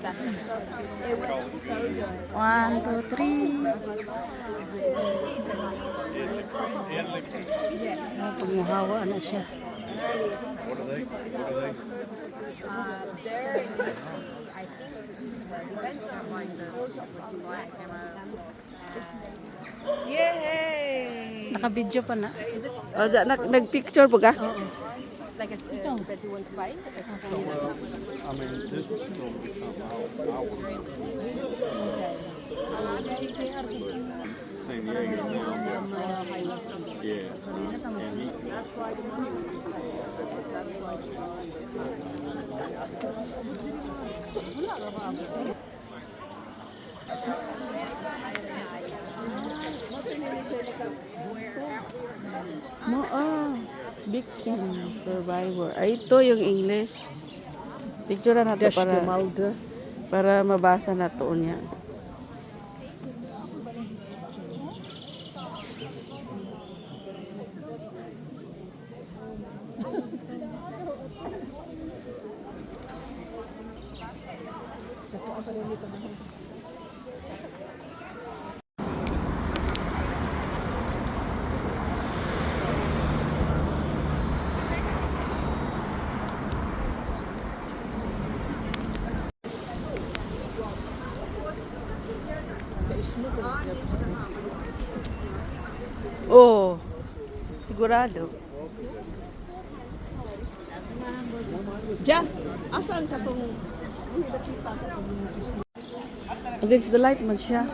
Best ever. It was so good. One, two, three. Pag muhawa na siya. What are they? What are they? They're usually, I think, depends on like the what you like. Yay! Naka-video pa na. O, dyan, nag-picture po ka? Like a that you want to buy. I mean, this is going to be something I would. San Diego now. Yeah. And he, Mo, ah, victim, survivor. Ay, ito yung English. Picture na to para mabasa na to niya. Oo. Sigurado. Diyan, asan ka tong Against the light man siya.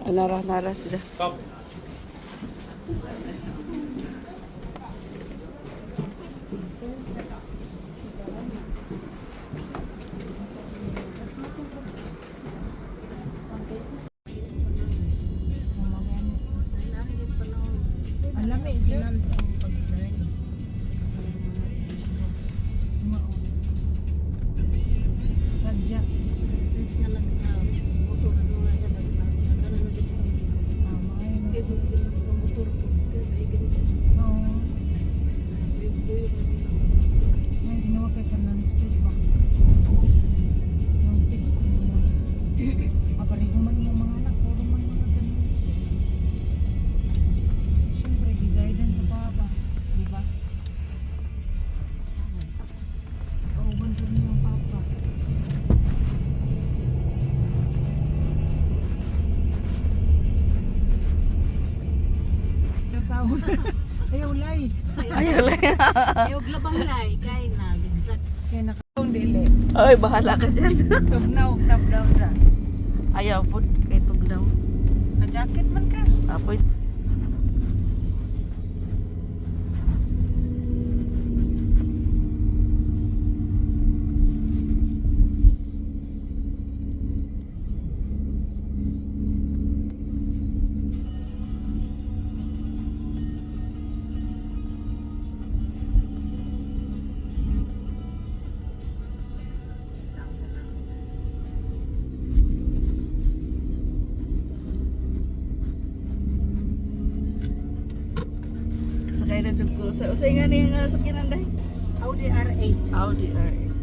Ah, nara, nara siya. Come. Alam eh, sir. Sadya. Since nga nag-motor na siya, nag-ano na siya. Tama yun. Kaya motor po. Kasi Oo. May sinuwa kay Fernando State ba? Yung text sinuwa. Apareho man mo mga anak, puro man mga ganun. Siyempre, gi-guidance sa papa. Di ba? Kauban pa rin yung papa. Sa tao. Ayaw, lay. Ayaw lang. Ayaw glabang lay, kay na, exact. Kaya nakaon dili. Ay, bahala ka dyan. Tugnaw, top down ra. Ayaw po, kay tugnaw. Ka-jacket man ka. Apoy. Kasakay na dyan ko. Usay nga niya nga sakyanan dahil. Audi R8. Audi R8.